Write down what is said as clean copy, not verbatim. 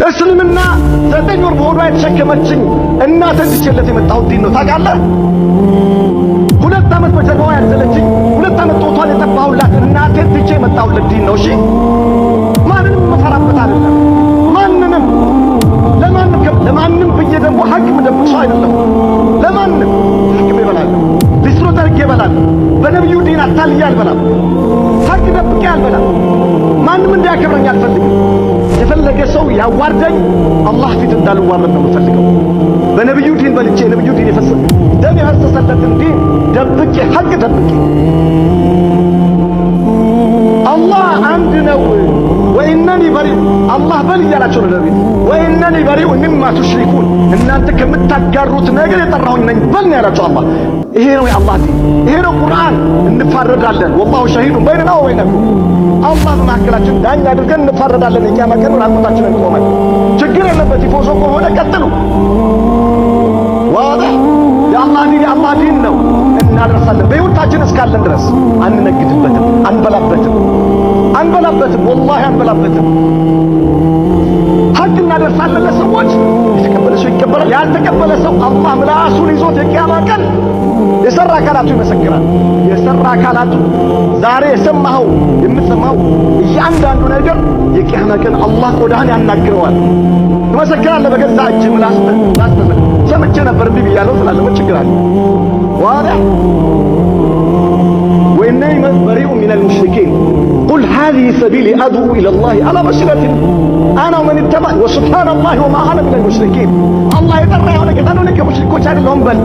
እስልምና 9 ወር በሆዷ የተሸከመችኝ እናቴን ትቼለት የመጣሁት ዲን ነው። ታውቃለህ? 2 ዓመት በጀርባዋ ያዘለችኝ፣ 2 ዓመት ጡቷን የጠባሁላት እናቴን ትቼ የመጣሁለት ዲን ነው። እሺ፣ ማንንም የምፈራበት አይደለም። ማንንም ለማንም ለማንም ብዬ ደግሞ ሀቅ የምደብቅ ሰው አይደለም። ለማንም ሀቅ እበላለሁ፣ ሊስትሮ ጠርጌ እበላለሁ። በነቢዩ ዲን አታልዬ አልበላም። ሀቅ ደብቄ አልበላም። ማንም እንዲያከብረኝ አልፈልግም። የፈለገ ሰው ያዋርደኝ፣ አላህ ፊት እንዳልዋረድ ነው የምፈልገው። በነቢዩ ዲን በልቼ የነቢዩ ዲን ደም የፈሰሰለትን ዲን ደብቄ፣ ሀቅ ደብቄ፣ አላህ አንድ ነው። وإنني بريء አላህ በል እያላቸው ነው ነቢ። وإنني بريء مما تشركون እናንተ ከምታጋሩት ነገር የጠራሁኝ ነኝ በል ነው ያላቸው አላህ። ይሄ ነው የአላህ ዲን፣ ይሄ ነው ቁርአን። እንፋረዳለን። والله شهيد بيننا وبينكم አላህ በመካከላችን ዳኛ አድርገን እንፋረዳለን። የቂያማ ቀን ራቁታችንን ቆመን ችግር የለበት። ቲፎዞ ከሆነ ቀጥሉ። واضح የአላህ ዲን የአላህ ዲን ነው፣ እናደርሳለን። በሕይወታችን እስካለን ድረስ አንነግድበትም፣ አንበላበትም፣ አንበላበትም፣ ወላሂ አንበላበትም። ሀቅ እናደርሳለን ለሰዎች። የተቀበለ ሰው ይቀበላል፣ ያልተቀበለ ሰው አላህ ምላሱን ይዞት የቂያማ ቀን የሰራ አካላቱ ይመሰክራል። የሰራ አካላቱ ዛሬ የሰማኸው የምትሰማው እያንዳንዱ ነገር የቂያማ ቀን አላህ ቆዳህን ያናግረዋል። ትመሰክራለህ በገዛ እጅ ምላስ ሰምቼ ነበር እምቢ ብያለሁ ትላለህ። ምን ችግር አለ? واضح وإنني بريء من المشركين قل هذه سبيلي أدعو إلى الله على بصيرة أنا ومن اتبعني وسبحان الله وما أنا من المشركين። አላህ የጠራ የሆነ ጌታ ነው። እኔ ከሙሽሪኮች አይደለሁም በል።